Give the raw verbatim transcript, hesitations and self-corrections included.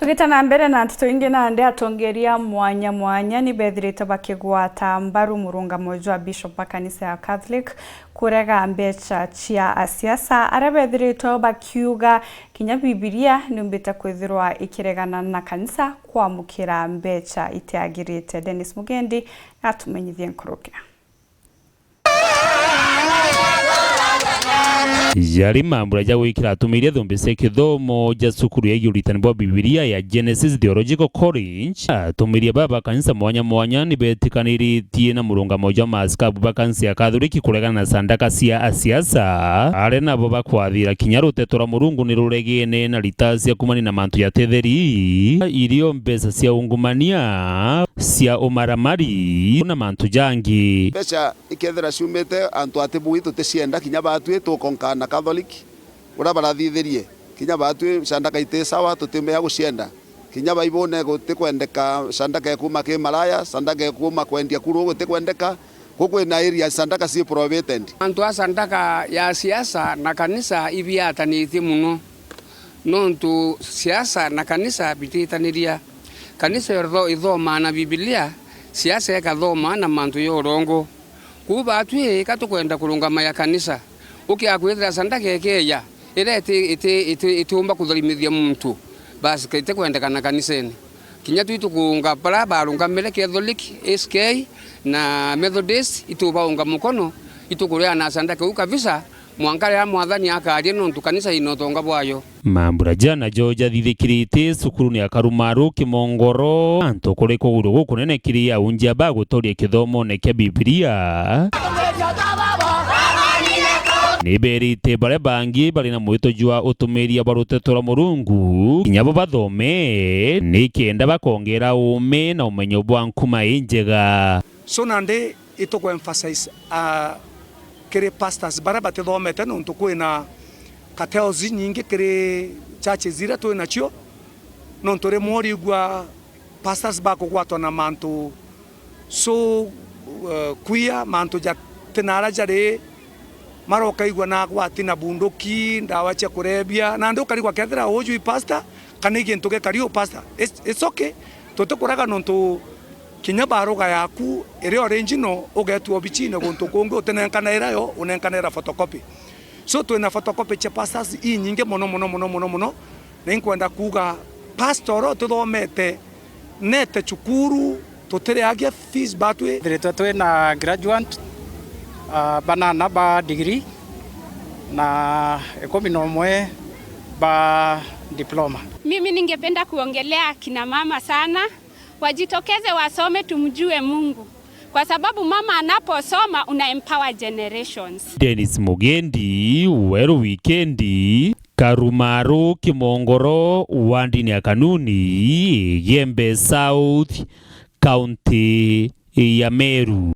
Tugita na mbere na nteto ingi, nandi atongeria mwanya mwanya ni bethirite bakigwata mbaru murungamo jwa Bishop wa kanisa ya Catholic kurega mbecha cia asiasa, aria bethiritwe bakiuga kinya Bibilia niumbite kwithirwa ikiregana na kanisa kwamukira mbecha itiagirite. Dennis Mugendi natumenyithie nkuruki. Jari mambura ja gwikira atumiri thumbi cia kithomo ja cukuru ya uritani bwa Bibilia ya Genesis Theological College. Atumiri baba ba kanisa mwanya mwanya ni betikaniritie na murungamo jwa maaskabu ba kanisa ya Kathoriki kuregana na sandaka cia asiasa, aria nabo bakwathira kinya ruteto rwa Murungu ni ruregene na rita cia kumania na mantu jatetheri, irio mbeca cia ungumania, cia umaramari na mantu jangi. Mbeca ikethira ciumite antu ati bui tuticienda, kinya batwi tukonkaa na Catholic uria barathithirie, kinya batwi sandaka iti sawa, tutimea gucienda. Kinya baibune gutikwendeka sandaka ekuma ki maraya, sandaka ekuma kwendia kuru gutikwendeka. Ku kwina area sandaka ci prohibited. Antu a sandaka ya siasa na kanisa ibiatanitie muno. Nontu siasa na kanisa bititaniria. Kanisa itho-, ithomaa na Bibilia, siasa ikathomaa na mantu ya urongo. Kuu batwi ka tukwenda kurungama ya kanisa, ukia kwithira sandaka ikeeja, iria iti-, iti-, iti-, itiumba kuthorimithia muntu, basi ka itikwendekana kanisene. Kinya twi tukuunga baria barungamire Catholic, A C K na Methodist, itubaunga mukono, itukureana sandaka iu kabisa, mwanka riria Mwathani akaria, nontu kanisa ina utonga bwayo. Mambura jana jo jathithikirite cukurune ya Karumaru Kimongoro, antu kuri kuguru gukunene kiri aunjia ba gutoria kithomone kia Bibilia. Ni berite baria bangi bari na mwito jwa utumiria bwa ruteto rwa Murungu, kinya bo bathome, ni kenda bakongera uume na umenyo bwa nkuma injega. So nandi ituku emphasize, ah, kiri pastors baria batithomete, nontu kwina cartels inyingi kiri churches iria twi nacio, nontu rimwe urigua pastors bakugwatwa na mantu so, eh, queer, mantu jati na aria jari, marokaigua na agwati na bunduki, ndawa cia kurebia, nandi ukarigwa kethira uju i pastor kana i gintu gikari u pastor. It's, it's okay. Tutikuraga nontu kinya baruga yaku iria original ugetua obichine guntu kungi, utinenkanaira yo, unenkanira photocopy. So twina photocopy cia pastors inyingi mono, mono, mono, mono, mono. Na inkwenda kuuga pastor uria utithomete nete cukuru, tutiriagia fees batwi. Thiritwe twina graduate, ah, banana ba degree na ikumi na umwe ba diploma. Mimi ningependa kuongelea kina mama sana, wajitokeze wasome, tumjue Mungu. Kwa sababu mama anaposoma, una empower generations. Dennis Mugendi, Weru Wikendi, Karumaru Kimongoro, wandini ya Kanuni, Igembe South, County ya Meru.